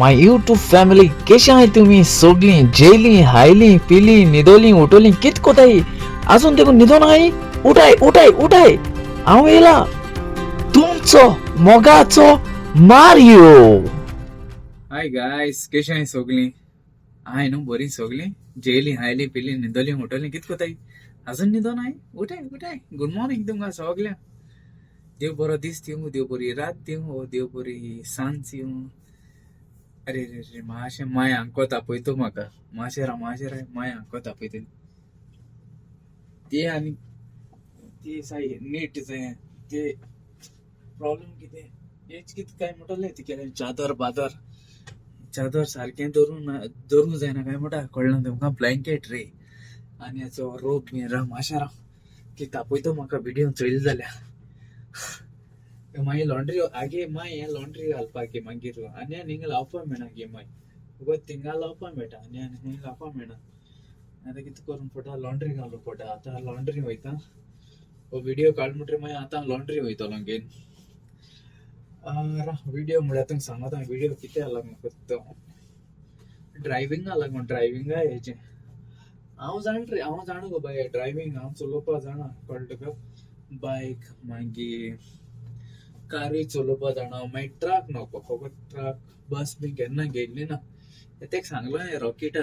My YouTube family, केशे आहाय तुमी सोगलीं? जेयलीं, हायलीं, पिलीं, न्हिदोलीं, उठोलीं? कित कोताय? आजून देखून न्हिदोन आहाय? उठाय, उठाय, उठाय! हांव येयला, तुमचो मोगाचो मारियो. हाय गायस, केशे आहाय सोगलीं? आहाय न्हू बरीं सोगलीं? जेयलीं, हायलीं, पिलीं, न्हिदोलीं, उठोलीं? कित कोताय? आजून न्हिदोन आहाय? उठाय, उठाय! गूड मॉर्निंग तुमकां सोगल्यांक. देव बरो दीस दिवं, देव बरी रात दिवं, ओ देव बरी सांज दिवं. अरे रे रे, मातशें माय आंको तापयतो म्हाका. मातशें राव, मातशें राव, माय आंको तापयतली ते. आनी ती साय नीट जाय ते प्रॉब्लेम कितें हेच कितें काय म्हणटलें तिगेलें. चादर बादर, चादर सारकें धरूं ना, धरूंक जायना काय म्हणटा, कळ्ळें तुमकां? ब्लँकेट रे आनी हेचो रोप बी. राव, मातशें राव की तापयतो म्हाका व्हिडियो चोयले जाल्यार. मागीर लॉन्ड्री आगे, माय हें लॉन्ड्री घालपाक मागीर आनी आनी हिंगा लावपाक मेळना गे. मागीर उगो थिंगा लावपाक मेळटा आनी आनी खंय लावपाक मेळना. आतां कितें करूंक पडटा? लॉन्ड्री घालूंक पडटा. आतां लॉन्ड्री वयता. हो व्हिडियो काड म्हणटकीर मागीर आतां लॉन्ड्री वयतलो घेवन. व्हिडियो म्हळ्यार तुमकां सांगता, व्हिडियो कित्याक लागून करता तो, ड्रायव्हिंगा लागून. ड्रायव्हिंगा हेजें हांव जाण रे, हांव जाणा गो बाय, ड्रायव्हिंग हांव चलोवपा जाणा, कळ्ळें तुका? बायक मागीर कारूय चलोवपा जाणा. मागीर ट्रक नको, फकत ट्रक. बस बी केन्ना घेयल्ली ना. तेका सांगलां रॉकेटा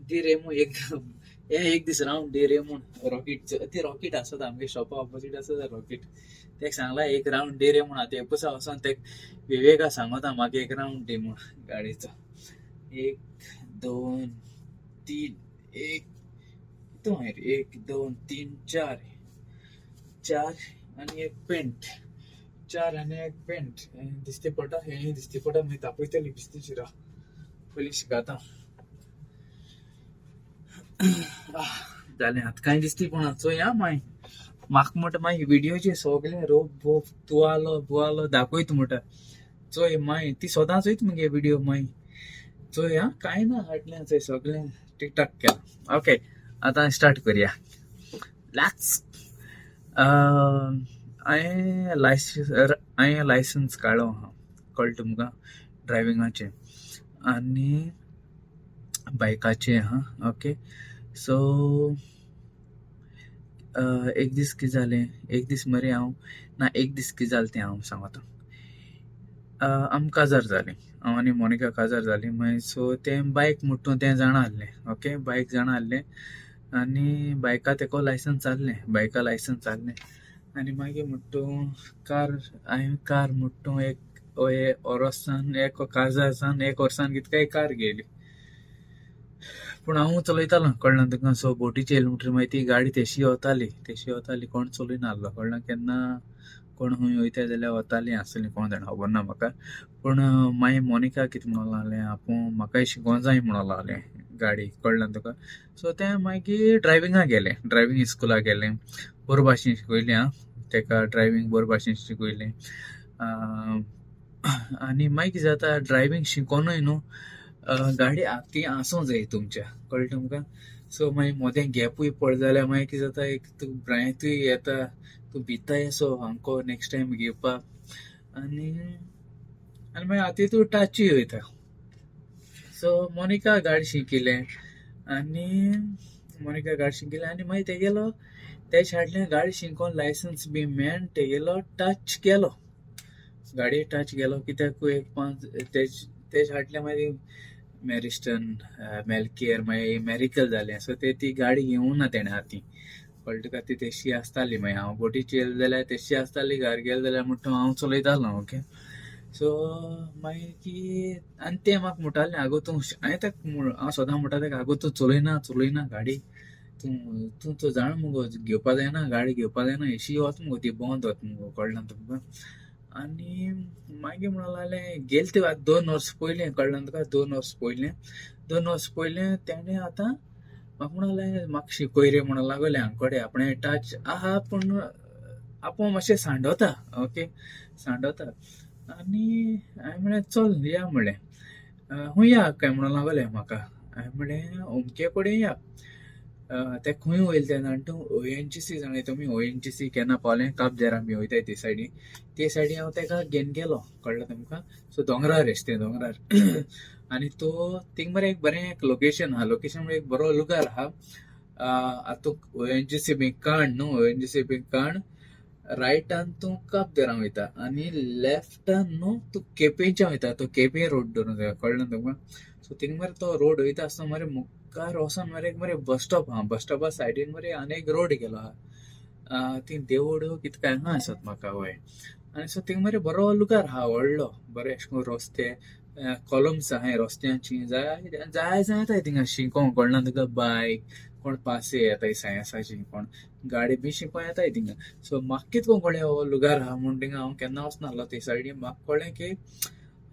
दी रे म्हूण, एक हे एक दीस रावंड दी रे म्हूण. रॉकेट, ती रॉकेट आसता आमगे शॉपा ऑपोजीट आसता रॉकेट. तेका सांगलां एक रावंड दी रे म्हूण. आतां एकूच वचोन तेक विवेका सांगता म्हाका एक रावंड दी म्हूण गाडयेचो. एक, दोन, तीन, एक, कितू मागीर एक, दोन, तीन, चार, चार आनी एक पेंट, चार आनी एक पेंट दिसती पडटा. हें दिसती पडटा. मागीर तापयतली बिस्ती. शिरा पयलीं शिकाता. जालें, आतां कांय दिसती पडना. चोय आं, मागीर म्हाका म्हणटा, मागीर व्हिडियोचे सगळे रोप बोप तुवालो बुवालो दाखयता म्हणटा. चोय मागीर, ती सदां चोयता मगे व्हिडियो. मागीर चोय आं, कांय ना, हाडलें चोय, सगळें टिकटाक केलां. ओके, आतां स्टार्ट करया. Let's. हांवें लायसन्स काडलो आहा, कळ्ळें तुमकां? ड्रायव्हिंगाचें आनी बायकाचें आहा. ओके, सो एक दीस कितें जालें, एक दीस मरे हांव ना, एक दीस कितें जालें तें हांव सांगता. आमी काजार जालीं, हांव आनी मोनिका काजार जालीं. मागीर सो तें बायक म्हणटा तें जाणा आसलें. ओके, बायक जाणा आसलें आनी बायका तेका लायसन्स आहलें, बायका लायसन्स आहलें. आनी मागीर म्हणटा कार, हांवें कार म्हणटा एक वर्सान, एक काजार सान एक वर्सान कितें काय कार घेयली. पूण हांव चलयतालो, कळ्ळें तुका? सो बोटीचेर येयलें म्हणटकीर मागीर ती गाडी तेशी वताली, तेशी वताली. कोण चलयना आहलो, कळ्ळें? केन्ना कोण खंय वयता जाल्यार वताली आसतली, कोण जाणा, खबर ना म्हाका. पूण मागीर मोनिका कितें म्हणूंक लागलें, आपूण म्हाकाय शिकोंक जाय म्हणूंक लागलें गाडी, कळ्ळें तुका? सो तें मागीर ड्रायव्हिंगाक गेलें, ड्रायव्हिंग स्कुलाक गेलें. बरे भाशेन शिकयलें आं तेका ड्रायव्हिंग, बरे भाशेन शिकयलें. आनी मागीर कितें जाता, ड्रायव्हिंग शिकोनूय न्हू गाडी ती आसूंक जाय तुमच्या, कळ्ळें तुमकां? सो मागीर मोदें गॅपूय पडलो जाल्यार मागीर कितें जाता, एक तुका भ्रांतूय येता, तूं भिताय असो सामको नेक्स्ट टायम घेवपाक. आनी आनी मागीर आतां तूं टचूय वयता. सो मोनिका गाडी शिकिल्लें आनी मोनिका गाडी शिकिल्लें आनी मागीर तेगेलो तेज हाडलें गाडी शिकोन लायसन्स बी मेळ्ळें. तेगेलो टच गेलो, गाडी टच गेलो. कित्याक एक पांच तेज तेज हाडलें, मागीर मॅरिस्टन मेलकेर, मागीर मॅरिकल जालें. सो ते ती गाडी घेवंक ना तेणें हातीं, कळ्ळें तुका? ती तेशी आसताली. मागीर हांव बोटीचेर येयलें जाल्यार तेशी आसताली, घरा गेलें जाल्यार म्हणटा हांव चलयतालो. ओके, सो मागीर ती आनी तें म्हाका म्हणटालें, आगो तूं, हांवें ताका, हांव सदां म्हणटा ताका, आगो तूं चलयना, चलयना गाडी तूं, तूं तूं जाण मुगो, घेवपा जायना गाडी, घेवपा जायना, एशी वता मुगो ती, बंद वता मुगो, कळ्ळें तुमकां? आनी मागीर म्हणूंक लागलें, गेले ते आतां 2 वर्स पयलीं, कळ्ळें तुका? 2 वर्स पयलीं, 2 वर्स पयलीं तेणें आतां म्हाका म्हणूंक लागलें, म्हाका शिकय रे म्हणूंक लागलें. आमकोडे आपणें टच आहा, पूण आपूण मातशें सांडवता. ओके, सांडवता. आनी हांवें म्हणलें, चल या म्हणलें. खूंय या काय म्हणूंक लागलें म्हाका. हांवें म्हणलें, अमके कडेन या. ते खंय वयले तेन्ना जाण तूं ONGC जाणाय तुमी ONGC केन्ना पावलें काब दे राम बी वयताय ते सायडीन ते सायडीन हांव तेका घेवन गेलो कळ्ळें तुमकां. सो दोंगरार एश तें दोंगरार आनी तो थिंग मरे एक बरें एक लोकेशन आहा, लोकेशन म्हणजे एक बरो लुगार आहा. आतां ONGC बी काण न्हू, ONGC बी काण रायटान तूं काब दे राम वयता आनी लेफ्टान न्हू तूं केपेंच्यान वयता, तो केपें रोड धरून वयता कळ्ळें तुमकां. सो थिंग मरे तो रोड वयता आसतना मरे मुखार वचोन मरे एक मरे बस स्टॉप आहा, बस स्टॉपा सायडीन मरे आनी एक रोड गेलो आहा, थंय देवूळ कितें काय आहा आसत म्हाका वय. आनी सो थिंग मरे बरो लुगार आहा व्हडलो बरे अशें करून रस्ते कॉलम्स आहाय रस्त्यांची जाय जाय जाय येताय थिंगा शिकोंक कळना तुका, बायक कोण पासे येताय सायन्साची कोण गाडी बी शिकोंक येताय थिंगा. सो म्हाका कितें करून कळ्ळें हो लुगार आहा म्हूण थिंगा हांव केन्ना वचनासलो ते सायडीन. म्हाका कळ्ळें की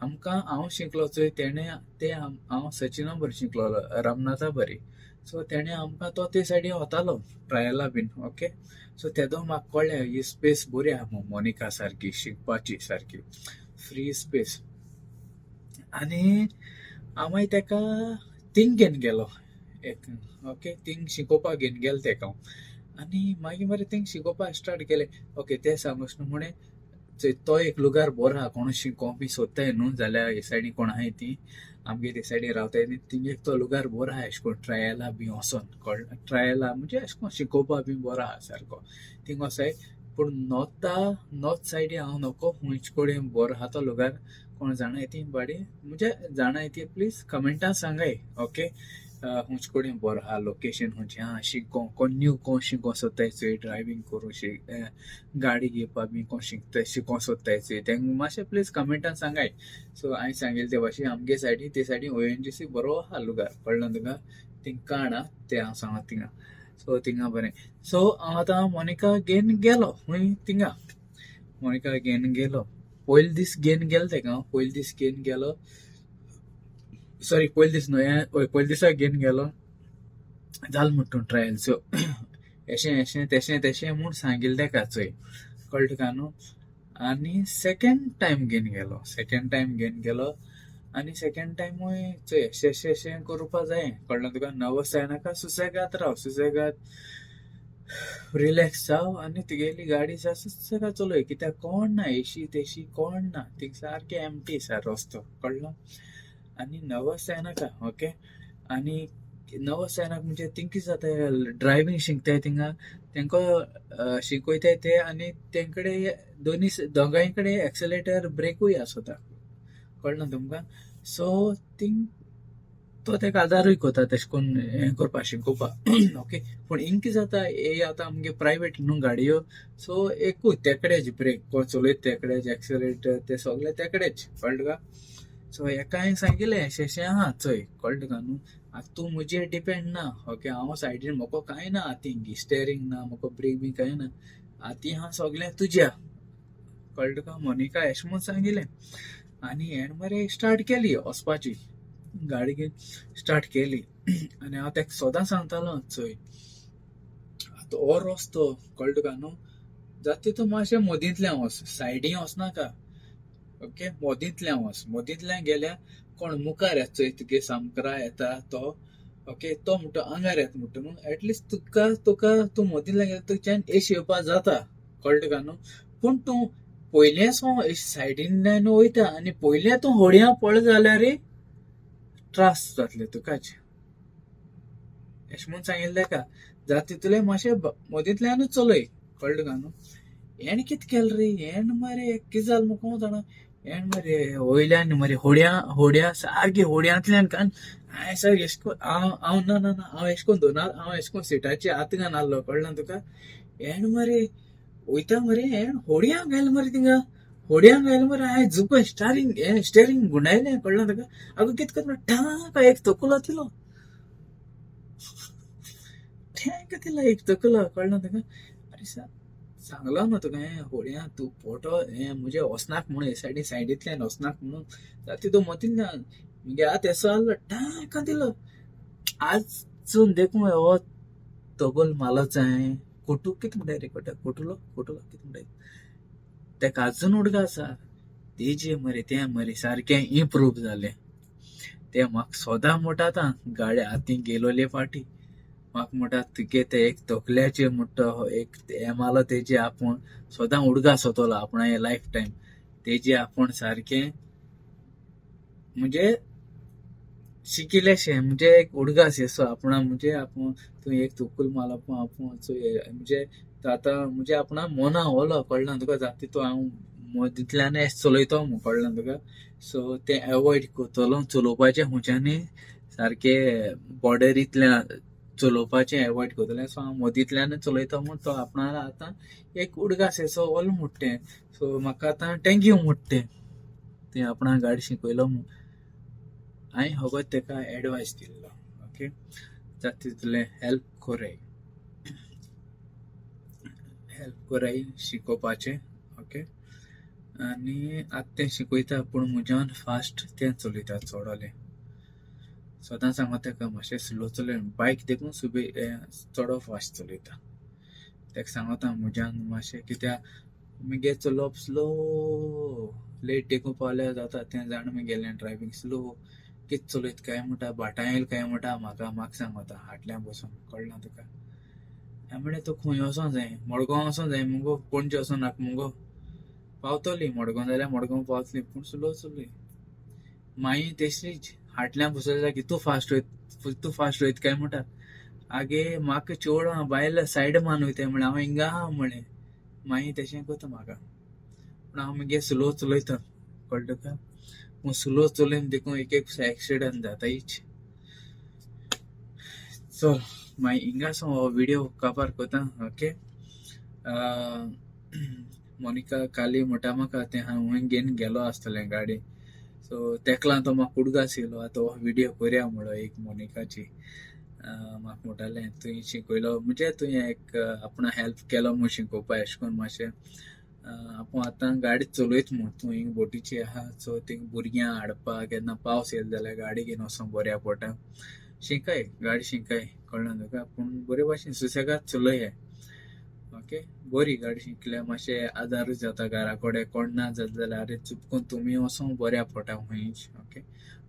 आमकां हांव शिकलो चोय तेणें ते हांव सचिना बरी शिकलोलो रामनाथा बरी, सो तेणें आमकां तो ते सायडीन वतालो ट्रायला बीन ओके. सो तेदो म्हाका कळ्ळें ही स्पेस बरी आहा म्हूण मोनिका सारकी शिकपाची सारकी फ्री स्पेस. आनी हांव मागीर तेका थिंग घेवन गेलो एक ओके, थिंग शिकोवपाक घेवन गेलो तेका हांव. आनी मागीर मरे थिंग शिकोवपाक स्टार्ट केलें ओके. तें सांगूच न्हू म्हणे तो एक लुगार बरो आहा, कोण शिकोवंक बी सोदताय न्हू जाल्यार हे सायडीन कोण आहाय ती आमगे ते सायडीन रावताय ती थिंग एक तो लुगार बरो आहा अशें करून ट्रायला बी वचोन कळ्ळें, ट्रायला म्हणजे अशें करून शिकोवपाक बी बरो आहा सारको थिंग वचाय. पूण नॉर्था नॉर्थ सायडीन हांव नको खंयचे कडेन बरो आहा तो लुगार कोण जाणाय ती बाडी म्हणजे जाणाय ती प्लीज कमेंटान सांगाय ओके. खंयचे कडेन बरो आहा लोकेशन खंयचें आहा शिकोंक कोण न्यू कोण शिकोंक सोदताय चोय ड्रायवींग करूं गाडी घेवपाक बी कोण शिकताय शिकोंक सोदताय चोय तेंका मातशें प्लीज कमेंटान सांगाय. सो हांवें सांगिल्लें ते भाशेन आमगे सायडीन ते सायडीन ONGC बरो आहा लुगार कळ्ळें तुका, थिंग काण आहा तें हांव सांगता थिंगा. सो थिंगा बरें. सो हांव आतां मोनिका घेवन गेलो खंय थिंगा मोनिका घेवन गेलो पयले दीस घेवन गेलो तेका हांव, पयले दीस घेवन गेलो सॉरी पयले दीस न्हय हय पयले दिसा घेवन गेलो जाल म्हण तूं ट्रायल. सो एशें एशें तेशें तेशें म्हूण सांगिल्लें तेका चोय कळ्ळें तुका न्हू. आनी सेकेंड टायम घेवन गेलो, सेकेंड टायम घेवन गेलो आनी सेकेंड टायमूय चोय एशें एशें एशें करपा जायें कळ्ळें तुका. नर्वस जायनाका, सुसेगाद राव, सुसेगाद रिलॅक्स जाव आनी तुगेली गाडी सुसेगाद चलय कित्याक कोण ना एशी तेशी कोण ना, थिंग सारकें एम्प्टी आसा रस्तो कळ्ळो. आनी नर्वस जायनाका ओके. आनी नर्वस जायनाका म्हणजे थिंग कितें जाता ड्रायवींग शिकताय थिंगा तेंकां शिकयताय ते आनी तेंकडे दोनी दोगांय कडेन एक्सेलेटर ब्रेकूय आसता कळ्ळें तुमकां. सो थिंग तो तेका आदारूय कोता तेशें करून हें करपाक शिकोवपाक ओके. पूण हिंग कितें जाता हे आतां आमगे प्रायवेट न्हू गाडयो, सो एकूच तेकडेच ब्रेक कोण चलयता तेकडेच एक्सेलेटर ते सगळे तेकडेच कळ्ळें तुका. सो हेका हांवें सांगिल्लें एशें एशें आहा चोय कळ्ळें तुका न्हू. आतां तूं म्हजेर डिपेंड ना ओके, हांव सायडीन म्हाका कांय ना आतां स्टेरींग ना म्हाका ब्रेक बी कांय ना, आतां हांव सगळें तुज्या कळ्ळें तुका. मोनिका एशें म्हूण सांगिल्लें आनी हेण मरे स्टार्ट केली वचपाची गाडी घेवन स्टार्ट केली. आनी हांव तेका सदां सांगतालो चोय आतां हो रस्तो कळ्ळें तुका न्हू, जाता तितू मातशें मदींतल्यान वच सायडीन वचनाका ओके, मदींतल्यान वच, मदींतल्यान गेल्यार कोण मुखार येता चोय तुगे सामकारा येता तो ओके, तो म्हणटा आंगार येता म्हणटा न्हू, एटलिस्ट तुका तुका तूं मदींतल्यान गेल्यार तुज्यान एश येवपा जाता कळ्ळें तुका न्हू. पूण तूं पयलेंच सायडींतल्यान वयता आनी पयलें तूं होडयां पळय जाल्यार त्रास जातले तुकाच एशें म्हूण सांगिल्लें तेका. जाता तितूलें मातशें मदींतल्यानूच चलय कळ्ळें तुका न्हू. हेणें कितें केलें रे, हेणें मरे कितें जालें म्हाका कोण जाणा, हेणें मरे वयल्यान मरे होडयां होडयां सारकी होडयांतल्यान कान हांवें सर एशें करून हांव हांव ना ना ना हांव एशें करून दोना हांव एशें करून सिटाचे आत घालून आहलो कळ्ळें तुका. हेणें मरे वयता मरे हेणें होडयां घायलें मरे थिंगा, होडयांक घायलें मरे हांवें जुपय स्टारींग हें स्टेरींग गुंडायलें कळ्ळें तुका. आगो कितें करता ठाक एक तकुलो दिलो, ठेंक दिलो एक तकुलो कळ्ळें तुका. आरे सांगलो न्हू तुका हें होडयां तूं फोटो हें म्हजें वचनाक म्हणून हे सायडीन सायडींतल्यान वचनाक म्हणून जाता तितू मतींतल्यान मुगे हात येसो आहलो ठाक दिलो. आजून देखून हो तगोल मालोच हांवें कोटू कितें म्हणटाय रे कोटुलो कोटुलो कितें म्हणटाय तेका आजून उडगा आसा तेजे मरे तें मरे सारकें इम्प्रूव जालें. तें म्हाका सदां म्हणटा आतां गाडी आतां गेलोले फाटी म्हाका म्हणटा तुगे ते एक तकल्याचे म्हणटा एक हें तेजे आपूण सदां उडगास जातलो आपणा लायफ टायम तेजे आपूण सारकें म्हणजे शिकिल्लेशें म्हणजे एक उडगास येसो आपणा म्हणजे आपूण तूं एक तकल मारलो आपूण म्हणजे आतां म्हणजे आपणा मना व्हलो कळना तुका जाता तितू हांव मदींतल्यान एश चलयतो म्हूण कळना तुका. सो तें एवॉयड करतलो चलोवपाचें खुंयच्यांनी सारकें बॉर्डरींतल्यान चलोवपाचें एवॉयड करतलें. सो हांव मदींतल्यान चलयता म्हूण तो आपणाक आतां एक उडगास येसो व्हलो म्हूट तें. सो म्हाका आतां thank you म्हूट तें तुवें आपणाक गाडी शिकयलो म्हूण. हांवें फकत तेका एडवायस दिल्लो. ओके, जाता तितलें हेल्प कोराय, हेल्प कोराय शिकोवपाचें. ओके, आनी आतां तें शिकयता पूण म्हज्यान फास्ट तें चलयता चोडोलें. सदां सांगता तेका मातशें स्लो चलय, बायक देखून सुबे चडो फास्ट चलयता. तेका सांगता म्हज्यान मातशें कित्याक मुगे चलोवप स्लो लेट देखून पावल्यार जाता तें जाण मुगेलें ड्रायव्हींग स्लो कितें चलयता काय म्हणटा, भाटां येयल काय म्हणटा म्हाका, म्हाका सांगता फाटल्यान बसून कळना तुका. हांवें म्हणलें तूं खंय वचों जाय, मडगांव वचों जाय मुगो, पणजे वचों नाका मुगो, पावतली मडगांव जाल्यार मडगांव पावतली पूण स्लो चलय. मागीर तशीच फाटल्यान बसले जाल्यार कितू फास्ट वयता, कितू फास्ट वयता काय म्हणटा. आगे म्हाका चेडो बायल सायड मान वयता म्हणलें हांव हिंगा आहा म्हणलें. मागीर तशें करता म्हाका, पूण हांव मागीर स्लो चलयता कळ्ळें तुका. पूण स्लो चलयन देखून एक एक एक्सिडंट जातायच. चल मागीर हिंगासून हो व्हिडियो काबार करता. ओके, मोनिका काली म्हणटा म्हाका तें हांव घेवन गेलो आसतलें गाडी. सो तेका लागून तो म्हाका उडगास येयलो आतां हो व्हिडियो करया म्हणलो एक मोनिकाची. म्हाका म्हणटालें तुवें शिकयलो म्हणजे तुवें एक आपणा हेल्प केलो म्हूण शिकोवपा एशें करून मातशें आपूण आतां गाडी चलयता म्हूण तूं हिंग बोटीची आहा. सो थिंग भुरग्यांक हाडपाक केन्ना पावस येयलो जाल्यार गाडी घेवन वचोंक बऱ्या पडटा. शिकय गाडी शिकय कळना तुका, पूण बरे भाशेन सुसेगाद चलय. ओके, बरी गाडी शिकल्यार मातशें आदारूय जाता घरा कडेन कोण ना जाता जाल्यार आरे चुपकून तुमी वचोंक बऱ्या पडटा खंयच. ओके,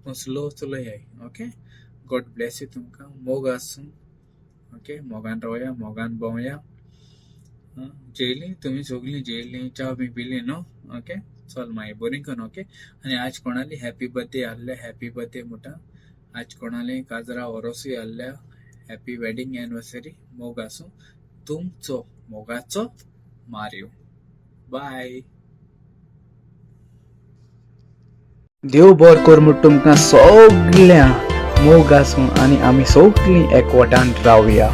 पूण स्लो चलयाय. ओके, गॉड ब्लेस you तुमकां, मोग आसूं. ओके, मोगान रावया, मोगान भोंवया. जेयलीं तुमी सगळीं, जेयलीं, च्या बी पिली न्हू? ओके, चल मागीर बरी करून. ओके, आनी आज कोणाली हॅपी बर्थडे आहले, हॅपी बर्थडे म्हणटा. आज कोणाली काजरा ओरोसूय आहल्या, हॅपी वेडिंग एनिवर्सरी. मोग आसूं तुमचो मोगाचो मारियो. बाय. देव बरो कर म्हूण तुमकां सगळ्यांक मोग आसूं आनी आमी सगळीं एकवटान रावया.